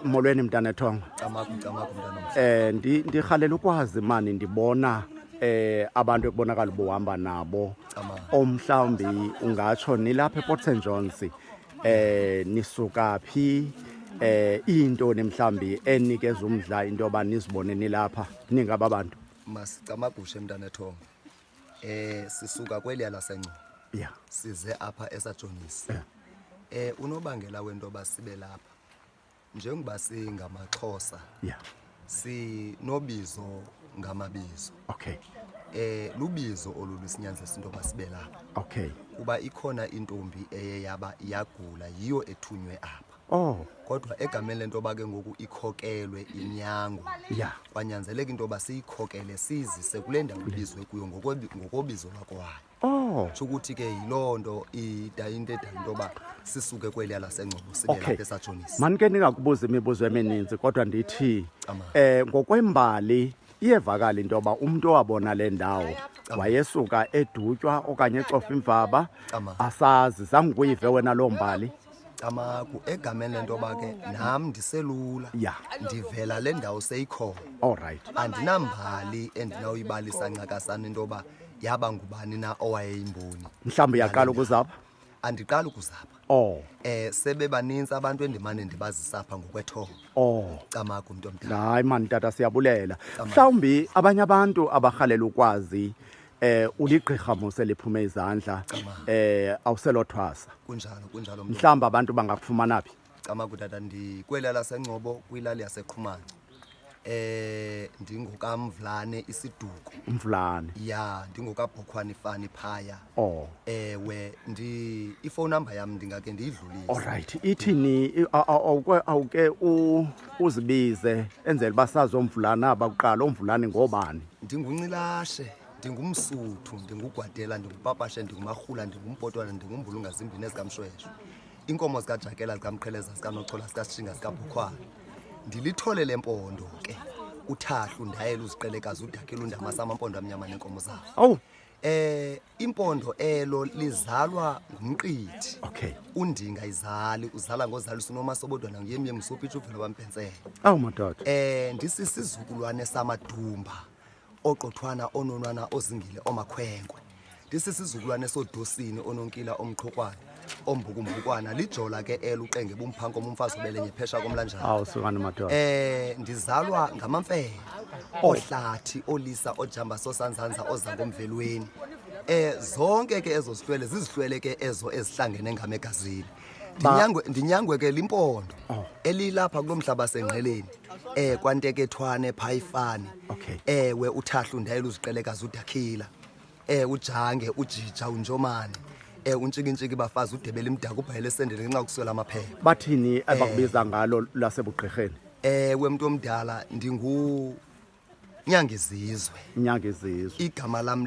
Molweni mntanethongo. Camagu, camagu mntana. Ndirhalela ukwazi mani, ndibona abantu ekubonakala ubuhamba nabo. Camagu. Omhlawumbi ungatsho nilapha ePort St Johns, nisuka phi, intoni mhlawumbi enikeza umdla into yoba nizibone nilapha ningaba bantu? Masicamagushe mntanethongo. Sisuka kweliya laseNgcobo. Size apha eSajonisi. Unobangela wento yoba sibe lapha njengoba singamaXhosa, sinobizo ngamabizo. Lubizo olu lusinyanzelisa into yoba sibe lapha. Kuba ikhona intombi eye yaba iyagula, yiyo ethunywe apha. Kodwa egameni lento yoba ke ngoku ikhokelwe inyangwe. Kwanyanzeleka into yoba siyikhokele sizise kule ndawo ibizwe kuyo ngokobizo lwakwayo. Tsho ukuthi ke yiloo nto into edala into yoba sisuke kweliya laseNgcobo sibe lapha eSajonisi. Mani ke ndingakubuza imibuzo emininzi, kodwa ndithi, Cama. ngokwembali iyevakala into yoba umntu owabona le ndawo Cama. wayesuka edutywa okanye ecofa imvaba. Cama. Asazi, zange ukuyive wena loo mbali. Camagu, egameni lento yoba ke nam ndiselula. Ndivela le ndawo seyikhona. Andinambali endinawuyibalisa ncakasana into yoba yaba ngubani na owayeyimboni. Mhlawumbi uyaqala ukuzapha? Andiqali ukuzapha. Sebebanintsi abantu endimane ndibazisa apha ngokwethongo. Camagu, mntu omdala. Hayi mani tata, siyabulela. Camagu. Mhlawumbi abanye abantu abarhalela ukwazi, uligqirha mos eliphume izandla, Camagu. awuselothwasa. Kunjalo, kunjalo, mntu. Mhlawumbi abantu bangakufumana phi? Camagu tata, ndikwelaa laseNgcobo kwilali yaseQhumanco. Ndingokamvulane isiduko. Umvulane. Ya, ndingokabhokhwane ifani phaya. Ewe, ifowuni number yam ndingake ndiyidlulise. All right, ithini, awuke uzibize enzele uba sazi oomvulane aba kuqala, oomvulane ngoobani? Ndinguncilashe, ndingumsuthu, ndingugwadela, ndingupapashe, ndingumarhula, ndingumpotwana, ndingumbulunga zimbini ezikamshweshwe. Inkomo zikajakela, zikamqheleza, zikanochola, zikasishinga, zikabhokhwane. Ndilithole lempondo ke, uthahlu ndayela uziqelekazi, udakile undamasa amampondo amnyama nenkomo zawo. Awu. Impondo elo lizalwa ngumqithi. Undinga izali, uzala ngozalisa unomasobodwana nguyemyem usopitsha uvela bamphentsele. Awu madoda. Ndisisizukulwane samadumba, oqothwana, ononwana, ozingile, omakhwenkwe. Ndisisizukulwane sodosini, ononkila, omqhokwana, ombukumbukwana. Lijola ke elo uqenge bumphanko umfazi obelenye phesha komlanjana. Awu sukani madoda. Ndizalwa ngamamfene, ohlathi, olisa, ojamba, sosanzanza, oza ngomvelweni. Zonke ke ezo zihlwele zizihlwele ke ezo ezihlangene ngamegazini. Ndinyangwe ke limpondo elilapha kulo mhlaba sengqeleni. Kwantekethwane phayifani. Ewe, uthahlu ndayela uziqelekazi udakhila. Ujange, ujija, unjomane. Untshikintshinki bafazi udebela imdaka ubhayele esendele ngenxa yokuswela amaphepha. Bathini abakubiza ngalo lasebugqirheni? Ewe, mntu omdala, ndingu Nyangizizwe. Nyangizizwe. Igama lam